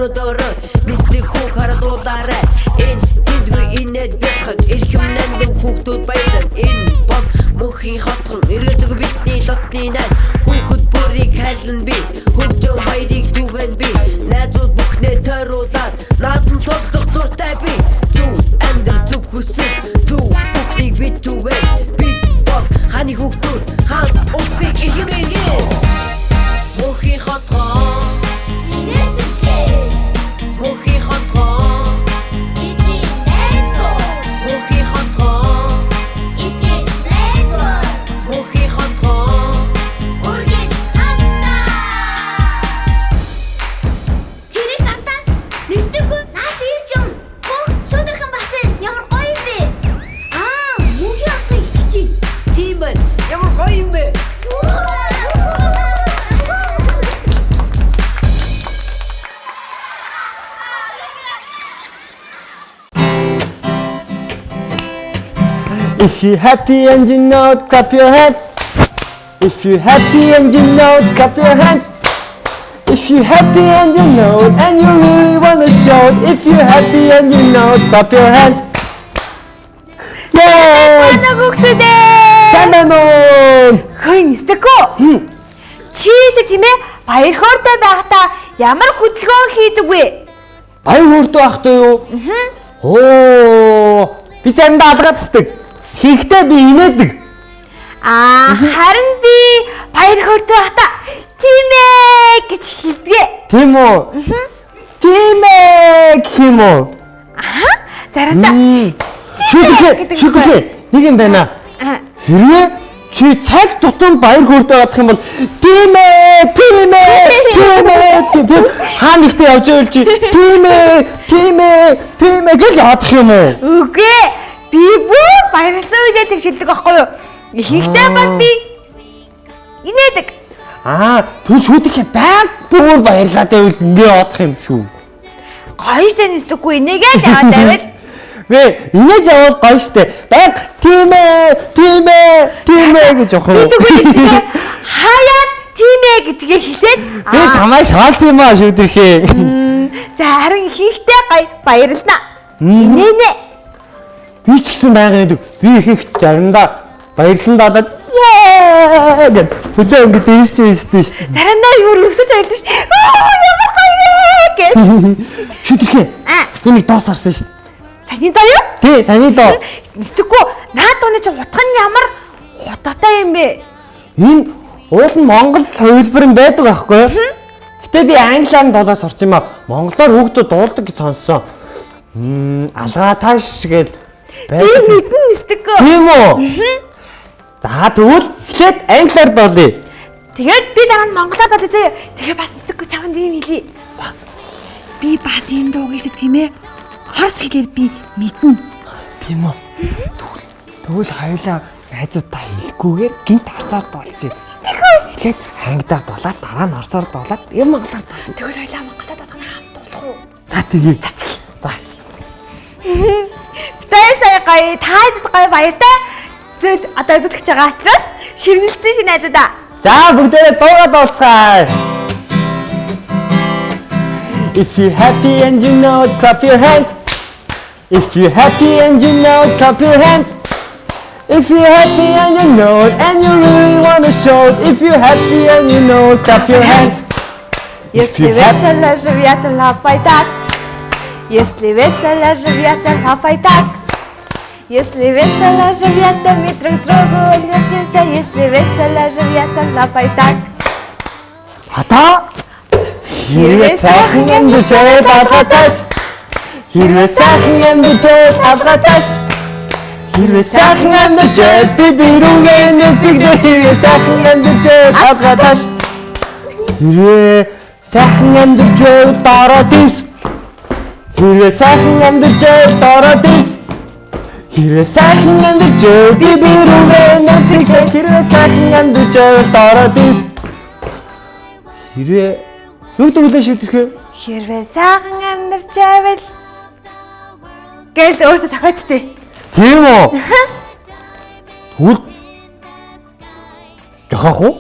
Өрөөдөрөө нисдэг хүү харадуулаарай. Энд тэндгүй инээд бэлхэж эрхэм нандин хүүхдүүд баялан. Энэ бол мөнхийн хотхон эргэлзээгүй бидний лотны найз. Хүүхэд бүрийг хайрлан би, хөгжин баярыг түгэн би. Найзууд бүхнээ тойруулаад наадам тоглох дуртай би. Зөв амьдрал, зөв хүсэл, зөв бүхнийг бид түгэн. Бид бол хааны хүүхдүүд, хаан улсын эрхэм иргэн. Мөнхийн хотхон, мөнхийн хотхон, мөнхийн хотхон, мөнхийн хотхон. Тэрийг хартаа нисдэггүй нааш ирж юм. Хөө шудархан бас ямар гоё юм бэ? Аа, мөнхийн хотын итгэж чинь. Тийм байна. Ямар гоё юм бэ? If you happy and you know it, clap your hands. If you happy and you know it, clap your hands. If you happy and you know it, and you really wanna show it. If you happy and you know it, clap your hands. Yay! Манай хүүхдүүдээ. Сайн байна уу? Хөөе, нисдэггүй. Чи шиг тийм ээ, баяр хөөртэй байхдаа ямар хөдөлгөөн хийдэг вэ? Баяр хөөртэй байхдаа юу? Оо, би заримдаа алгааддаг. Хийхдээ би инээдэг. Аа, харин би баяр хөөртэй байхдаа тийм ээ гэж хэлдэг. Тийм үү? Тийм ээ гэх юм уу? Аа, заримдаа Шүлхээ, гэдэг шүлхээ. Нэг юм байна. Хэрвээ чи цаг тутам баяр хөөртэй байх юм бол тийм ээ, тийм ээ, тийм ээ тийм хаа нэгтээ явж байвал чи тийм ээ, тийм ээ, тийм ээ гэж явах юм уу? Үгүй ээ. Би бүр баярлсан үедээ тэг шилдэг байхгүй юу? Ихэнхдээ бол би инээдэг. Аа, түн шүлхээ байг бүр баярлаад байвал ингэ явах юм шүү. Гоё штэ, нисдэггүй, инээгээд яваад байвал Вэ, инээж явбал гоё штэ. Байг тийм ээ, тийм ээ, тийм ээ гэж явах би юм. тэгвэл штэ хаяад тийм ээ гэдгээ хэлээд Би чамайг шаалсан юм аа, шүлхээ. За, харин ихэнхдээ гоё баярлна. Инээнэ. Би ч гэсэн байнга нэг би их их заримдаа баярлсан даалаад яа гэд хүлээ ингэ дээсч ийстэй шүү дээ. Заримдаа юу өсөж аялдаг шүү. Оо, ямар гоё вэ гэж. Шүтрхээ. Аа. Би нэг доо сарсан шүү дээ. Саяны доо юу? Тий, саяны доо. Нисдэггүй, наад дууны чи утга нь ямар хутгатай юм бэ? Энэ уул нь монгол хувилбар нь байдаг байхгүй юу? Гэтэ би англиар нь долоо сурч юм аа. Монголоор хүүхдүүд дуулдаг гэж сонссон. Алгаа тааш гээд Би байсан. мэдэн, нисдэггүй. Тийм үү? За, тэгвэл эхлээд англиар дуулъя. Тэгээд би дараа нь монголоор дуулъя заяа. Тэгээ бас нисдэггүй, чамд ийм хэлье. Би бас энэ дууг шүү, тийм ээ. Орос хэлээр би мэднэ. Тийм үү? Тэгвэл тэгвэл хоёлаа найзуудаа хэлэхгүйгээр гинт арсаар дуулчих. Эхлээд ангидаар дуулаад, дараа нь орсоор дуулаад, юм монголоор дуулна. Тэгвэл хоёлаа монголоор дуулах нь хамт дуулах уу? За, тэгье. За. Тэр сая гоё таад гоё баяртай зүйл одоо үзүүлэх байгаа учраас шивнэлцэн шин найзуудаа. За, бүгдээрээ дуугаа дуулцгаая. If you happy and you know it, clap your hands. If you happy and you know it, clap your hands. If you happy and you know it, and you really wanna show it. If you happy and you know it, clap your hands. Если you happy- весело живет, лапай так. Если весело живет, лапай так. Если весело живет, мы друг другу улыбнемся. Если весело живет, лапай так. Одоо хэрвээ сайхан амьдарч байвал алгаташ. Хэрвээ сайхан амьдарч байвал алгаташ. Хэрвээ сайхан амьдарч байвал би бирүүгээ нэвсэгдээ. Хэрвээ сайхан амьдарч байвал алгаташ. Хэрвээ сайхан амьдарч байвал дороо дэвс. Хэрвээ сайхан амьдарч байвал дороо дэвс. Хэрвээ сайхан амьдарч байвал би бирүүгээ нэвсэгдээ. Хэрвээ сайхан амьдарч байвал дороо дэвс. Хэрвээ юу гэдэг вэ, шүтрхээ? Хэрвээ сайхан амьдарч байвал гэл өөртөө зохиочтой. Тийм үү? Тэгвэл жохоох уу?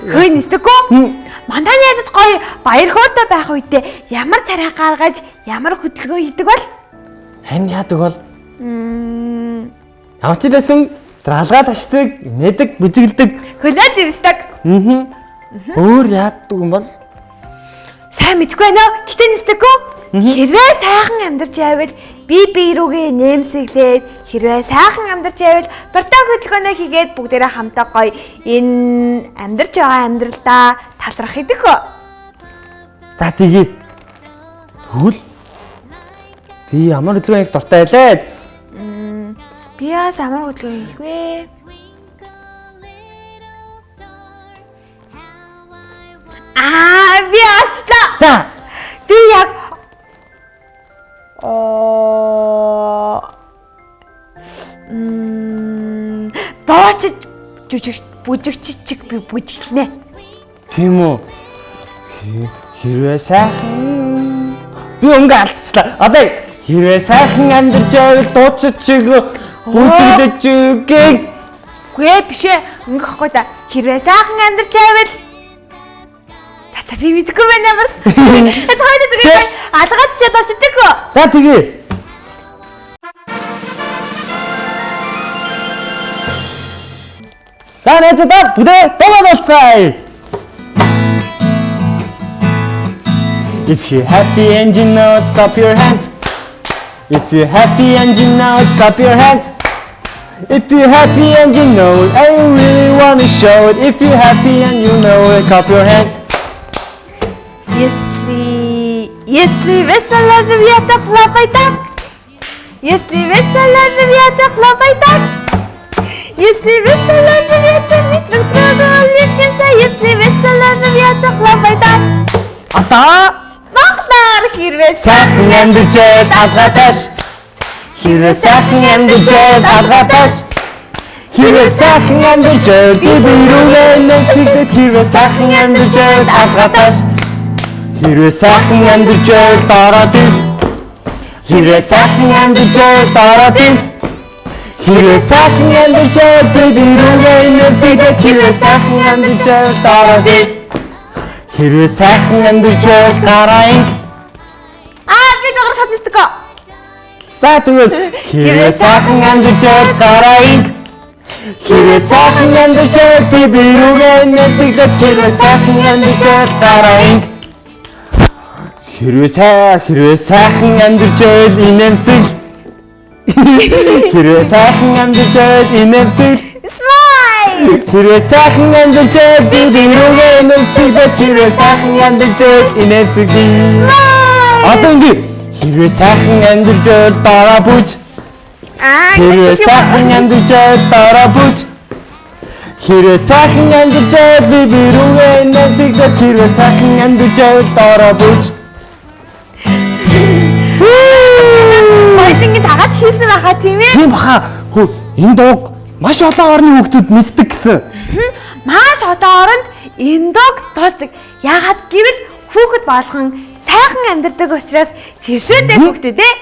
Хөөе нисдэггүй. Манай найзад гоё баяр хөөртэй байх үедээ ямар царай гаргаж, ямар хөдөлгөөн хийдэг бол? Харин яадаг бол? Ямар ч байсан тэр алгаа ташдаг, нэдэг, бүжиглдэг. Хөлөө дэвсдэг. Аа. Өөр яадаг юм бол? Сайн мэдэхгүй байна уу? Гэтэ нисдэггүй. Хэрвээ сайхан амьдарч байвал би бие рүүгээ нэмсэглээд, хэрвээ сайхан амьдарч байвал дуртай хөдөлгөөнөө хийгээд бүгдээрээ хамтаа гоё энэ амьдарч байгаа амьдралдаа талархах идэх хөө. За тэгье. Тэгвэл би ямар хөдөлгөөн хийх дуртай байлээ? Би бас ямар хөдөлгөөн хийх вэ? Аа, би олчлоо. За. Би яг доочж жүжигч бүжигч чиг би бүжиглэнэ. Тийм үү? Хэрвээ сайхан би өнгө алдчихлаа. Одоо хэрвээ сайхан амьдарч байвал дуучид чиг бүжиглэж үгийг. Үгүй ээ, биш ээ. Өнгө ихгүй да. Хэрвээ сайхан амьдарч байвал За би мэдэхгүй байна бас. Цаана зүгээр алгаад ч болж идэх үү? За тэгье. За найзуудаа бүдээ дуугаа дуулцгаая. If you're happy and you know it, clap your hands. If you're happy and you know it, clap your hands. If you're happy and you know it, and you really wanna show it. If you're happy and you know it, clap your hands. Если весело живья, то хлопай так. Если весело живья, то хлопай так. Если весело живья, то мы друг другу улыбнемся. Если весело живья, то хлопай так. Одоо Монголоор хэрвээ сайхан амьдарч байвал алгаа тааш. Хэрвээ сайхан амьдарч байвал алгаа тааш. Хэрвээ сайхан амьдарч байвал би бирүүгээ нэмсэглээд хэрвээ сайхан амьдарч байвал алгаа тааш. Хэрвээ сайхан амьдарч байвал дараа дэс. Хэрвээ сайхан амьдарч байвал дараа дэс. Хэрвээ сайхан амьдарч байвал би бирүүгээ нэмсэглээд хэрвээ сайхан амьдарч байвал дараа дэс. Хэрвээ сайхан амьдарч байвал гараа инг. Аа, би дагар шатнастаг. За тэгвэл хэрвээ сайхан амьдарч байвал гараа инг. Хэрвээ сайхан амьдарч байвал би бирүүгээ нэмсэглээд хэрвээ сайхан амьдарч байвал гараа инг. Хэрвээ сайхан амьдарч байвал инээмсэг. Хэрвээ сайхан амьдарч байвал инээмсэг. Smile. Хэрвээ сайхан амьдарч байвал би бирүүгээ инээмсэглээд хэрвээ сайхан амьдарч байвал инээмсэг. Одоо ингэ хэрвээ сайхан амьдарч байвал дараа бүж. Аа, Хэрвээ сайхан амьдарч байвал дараа бүж. Хэрвээ сайхан амьдарч байвал би бирүүгээ инээмсэглээд хэрвээ сайхан амьдарч байвал дараа бүж. Хоёул ингэ дагаад хийсэн байхаа тийм ээ? Тийм баха. Хөө энэ дууг маш олон орны хүүхдүүд мэддэг гэсэн. Маш олон оронд энэ дууг дуулдаг. Яагаад гэвэл хүүхэд болгон сайхан амьдардаг учраас чиршээтэй хүүхдүүд ээ.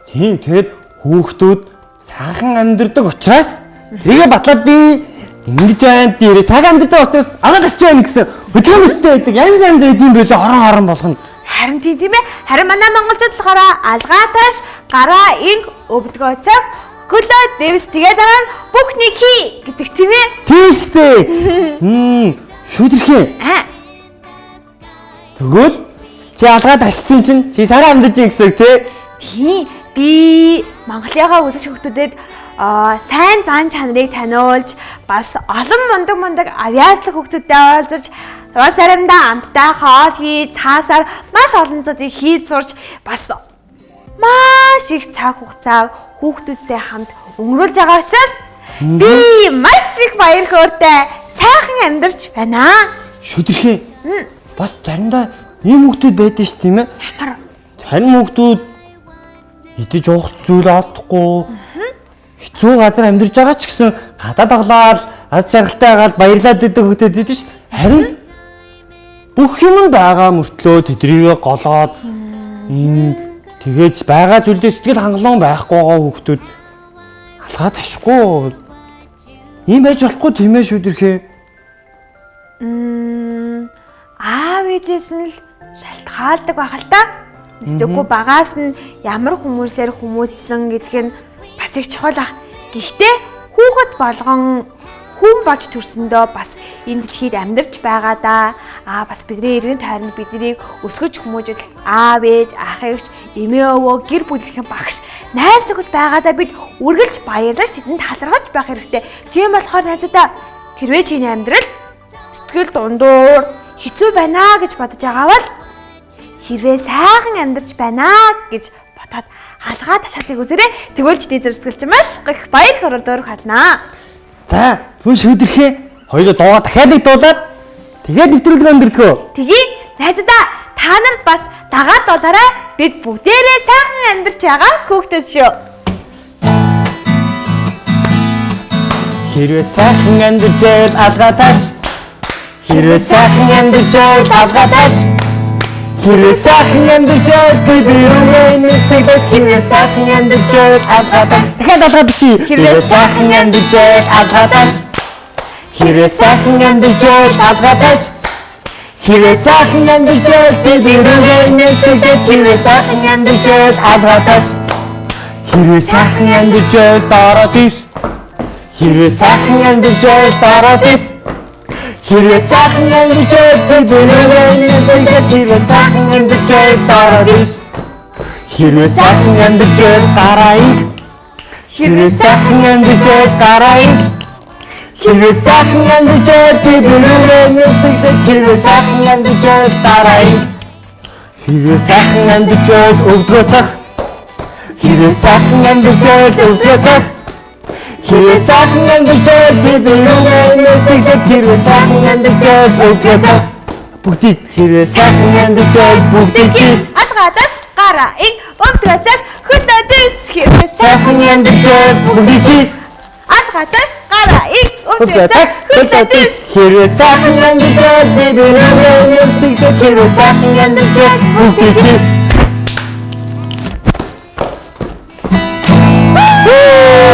Тийм, тэгэд хүүхдүүд сайхан амьдардаг учраас тэгээ батлаад би ингэж байна дээрээ сайхан амьдарч байгаа учраас агаа гасч байна гэсэн хөдөлгөөнтэй байдаг. Янз янз байд юм байлаа орон орон болгоно. Харин тийм тийм ээ. Харин манай монголчууд болохоор алгаа тааш, гараа инг, өвдгөө цох, хөлөө дэвс тэгээ дараа нь бүхнийг хий гэдэг тийм ээ. Тийм штэ. Шүдэрхээ. Аа. Тэгвэл чи алгаа ташсан чинь чи сайхан амьдарч юм гэсэн үг тий? Тийм. Би Монголынхаа үзэж хүүхдүүдэд сайн зан чанарыг таниулж, бас олон мундаг авьяаслаг хүүхдүүдтэй уулзаж, бас аримдаа амттай хоол хийж, цаасаар маш олон зүйлийг хийж сурч, бас маш их цаг хугацаа хүүхдүүдтэй хамт өнгөрүүлж байгаа учраас би маш их баяр хөөртэй сайхан амьдарч байна. Шүдэрхээ. Бас заримдаа ийм хүүхдүүд байдаг ш тийм ээ? Ямар? Зарим хүүхдүүд идэж уух зүйл олдохгүй хэцүү газар амьдарч байгаа ч гэсэн гадаа тоглоод аз жаргалтай байгаад баярлаад идэг хүүхдүүд идэв ш. Харин бүх юм байгаа мөртлөө тэдрийгээ голоод энэ тэгээд байгаа зүйлдээ сэтгэл хангалуун байхгүй байгаа хүүхдүүд алгаа ташгүй. Ийм байж болохгүй тийм ээ шүдэрхээ. Аав ээжээс нь л шалтгаалдаг байх л та. Мэдэхгүй багаас нь ямар хүмүүжлэр хүмүүжсэн гэдг нь бас их чухал ах. Гэхдээ хүүхэд болгон хүн болж төрсөндөө бас энэ дэлхийд амьдарч байгаа да. Аа, бас бидний эргэн тойронд биднийг өсгөж хүмүүжүүл аав ээж, ах эгч, эмээ өвөө, гэр бүлийнхэн, багш, найз нөхөд байгаа да, бид үргэлж баярлаж, тэдэнд талархаж байх хэрэгтэй. Тийм болохоор, найзуудаа, хэрвээ чиний амьдрал сэтгэл дундуур хэцүү байна гэж бодож байгаа бол хэрвээ сайхан амьдарч байна гэж бодоод алгаа ташаалыг үзээрэй. Тэгвэл чиний зүрх сэтгэл чинь маш их баяр хөөрөөр дөөрөх болно. За, түн шүдэрхээ хоёулаа дуугаа дахиад нэг дуулаад тэгээд нэвтрүүлэг өндөрлөхөө. Тэгье, найзуудаа, та нар бас дагаад дуулаарай. Бид бүгдээрээ сайхан амьдарч байгаа хүүхдүүд шүү. Хэрвээ сайхан амьдарч байвал алгаа тааш. Хэрвээ сайхан амьдарч байвал алгаа тааш. Хэрвээ сайхан амьдарч байвал би бирүүгээ нэмсэглэх. Хэрвээ сайхан амьдарч байвал алгаа тааш. Дахиад алгаа биш. Хэрвээ сайхан амьдарч байвал алгаа тааш. Хэрвээ сайхан амьдарч байвал алгаа тааш. Хэрвээ сайхан амьдарч байвал би бирүүгээ нэмсэглэх. Хэрвээ сайхан амьдарч байвал алгаа тааш. Хэрвээ сайхан амьдарч байвал доороо дис. Хэрвээ сайхан амьдарч байвал доороо дис. Хэрвээ сайхан амьдарч байвал би бирүүгээ нэмсэглэх. Хэрвээ сайхан амьдарч байвал доороо дис. Хэрвээ сайхан амьдарч байвал гараа инг. Хэрвээ сайхан амьдарч байвал гараа инг. Хэрвээ сайхан амьдарч байвал би бирүүгээ нэмсэглэх. Хэрвээ сайхан амьдарч байвал дараа инг. Хэрвээ сайхан амьдарч байвал өвдгөө цах. Хэрвээ сайхан амьдарч байвал өвдгөө цах. Хэрвээ сайхан амьдарч байвал би бирүүгээ нэмсэглэх. Хэрвээ сайхан амьдарч байвал өвдгөө цах. Бүгдийг хэрвээ сайхан амьдарч байвал бүгдийг чи Алгаа тааш, гараа инг, өвдгөө цаг, хөдөө дэс. Хэрвээ сайхан амьдарч байвал бүгдийг чи алгаа тааш, гараа инг, өвдгөө өвдгөө цаг, цах, хөдөө хөдөө дэс. дэс. Хэрвээ сайхан амьдарч байвал би бирүүгээ нэмсэглэх. Хэрвээ сайхан амьдарч байвал бүгдийг чи.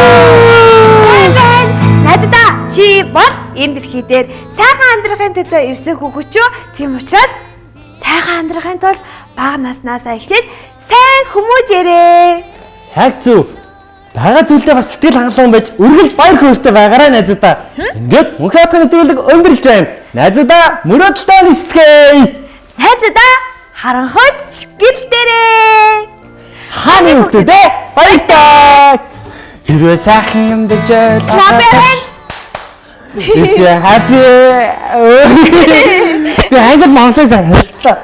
Сайн байна. Найзуудаа, чи бол энэ дэлхий дээр сайхан амьдрахын төлөө ирсэн хүүхэд шүү. Тийм учраас сайхан амьдрахын тулд бага наснаасаа эхлээд сайн хүмүүжээрэй. Яг зөв. Байгаа зүйлдээ бас сэтгэл хангалуун байж үргэлж баяр хөөртэй байгаарай, найзуудаа. Ингээд мөнхийн хатганы нэвтрүүлэг өндөрлөж байна. Найзуудаа, мөрөөдөлтөө нисцгээе. Найзуудаа, харанхуйд ч гэрэлтээрэй. Хааны хүүхдүүдээ, баяртай. Хэрвээ сайхан амьдарч байвал Clap your hands. If you're happy. Би англи монголоор сайн хэлцээ.